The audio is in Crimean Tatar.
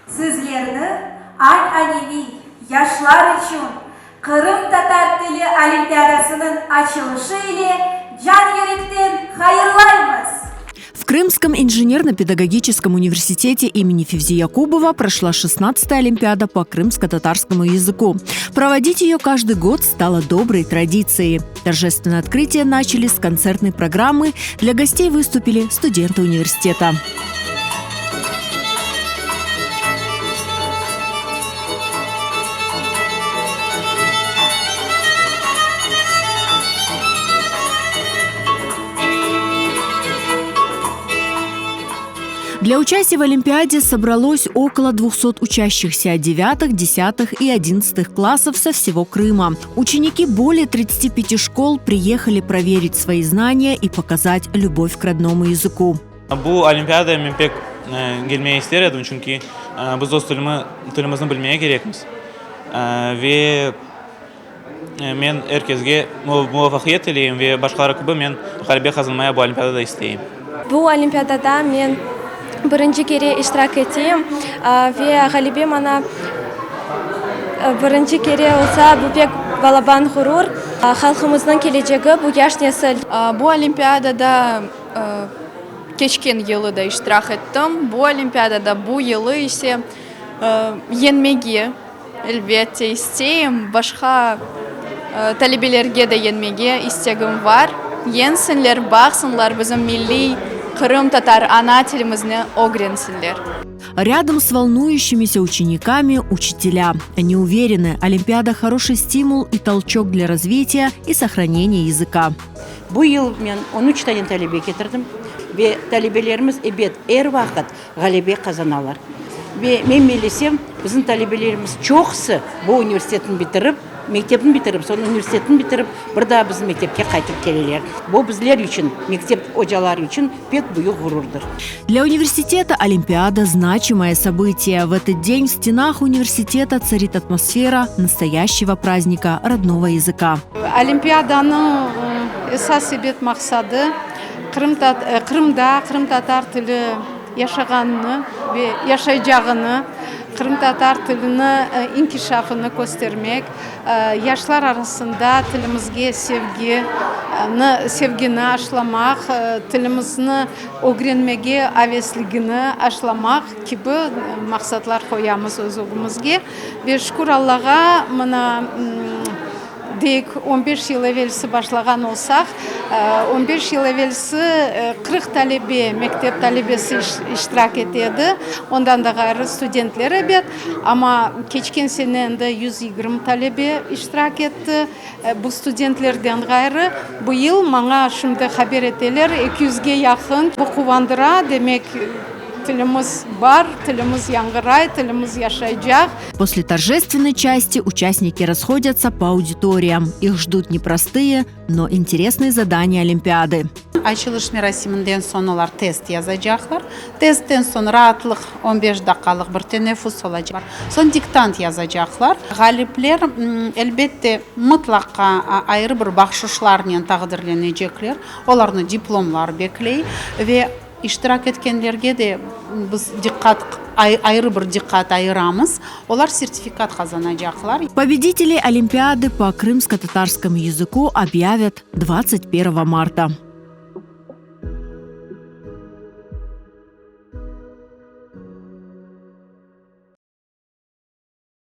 Sizlerni ananeviy yaşlar içün qırımtatar tili olimpiadasınıñ açılışı ile can-yürekten hayırlaymız! В Крымском инженерно-педагогическом университете имени Февзи Якубова прошла 16-я Олимпиада по крымско-татарскому языку. Проводить ее каждый год стало доброй традицией. Торжественное открытие начали с концертной программы. Для гостей выступили студенты университета. Для участия в Олимпиаде собралось около 200 учащихся 9, 10 и 11 классов со всего Крыма. Ученики более 35 школ приехали проверить свои знания и показать любовь к родному языку. Bu olimpiadaya men pek kelmege ister edim, çünki biz öz tilimizni bilmege kerekmiz. Ve men er kesge muvafaqiyet tileyim ve başqaları kibi men ğalebe qazanmaya bu olimpiadada isteyim. Bu olimpiadada men birinci kere iştirak eteyim ve ğalebe maña birinci kere olsa, bu pek balaban ğurur. Halqımıznıñ kelecegi bu yaş nesil. Bu olimpiadada keçken yılı da iştirak ettim, bu olimpiadada bu yılı ise yeñmege, elbette, isteyim, başqa talebelerge de yeñmege istegim bar. Yeñsinler, baqsınlar, bizim milliy qırımtatar ana tilimizni ögrensinler. Рядом с волнующимися учениками учителя. Они уверены, Олимпиада – хороший стимул и толчок для развития и сохранения языка. Bu yıl men on üç tane talebe ketirdim ve talebelerimiz, ebet, er vaqıt ğalebe qazanalar. Ve men bellesem, bizim talebelerimiz çoqusı bu universitetni bitirip, mektepni bitirip, soñ universitetni bitirip, bir daa bizim mektepke qaytıp keleler. Bu bizler içün, mektep ocaları içün pek büyük ğururdır. Для университета Олимпиада – значимое событие. В этот день в стенах университета царит атмосфера настоящего праздника родного языка. Olimpiadanıñ esas ebet maqsadı, Qırımda qırımtatar tili yaşağanını ve yaşaycağını, qırımtatar tilini inkişafını köstermek, yaşlar arasında tilimizge sevgini sevgini aşlamaq, tilimizni ögrenmege avesligini aşlamaq kibi maqsatlar qoyamız öz ögümizge. Ve şükür Allağa, mına, deyik, on beş yıl evelsi başlağan olsaq, on beş yıl evelsi 40 talebe, mektep talebesi iştirak ete edi, ondan da ğayrı studentler, ebet, amma keçken sene endi 120 talebe iştirak etti, bu studentlerden ğayrı. Bu yıl maña şimdi haber eteler, 200ge yaqın. Bu quvandıra, demek, tilimiz bar, tilimiz yañğıray, tilimiz yaşaycaq. После торжественной части участники расходятся по аудиториям. Их ждут непростые, но интересные задания Олимпиады. Açılış merasiminden soñ olar test yazacaqlar. Testten soñ raatlıq, 15 daqqalıq bir teneffüs olacaq. Soñ diktant yazacaqlar. Ğalipler, elbette, mıtlaqa ayrı bir bahşışlarnen taqdirlenecekler. Olarnı diplomlar bekley ve iştirak etkenlerge de biz diqqat, ayrı bir diqqat ayıramız. Olar sertifikat qazanacaqlar. Победителей Олимпиады по крымско-татарскому языку объявят 21 марта.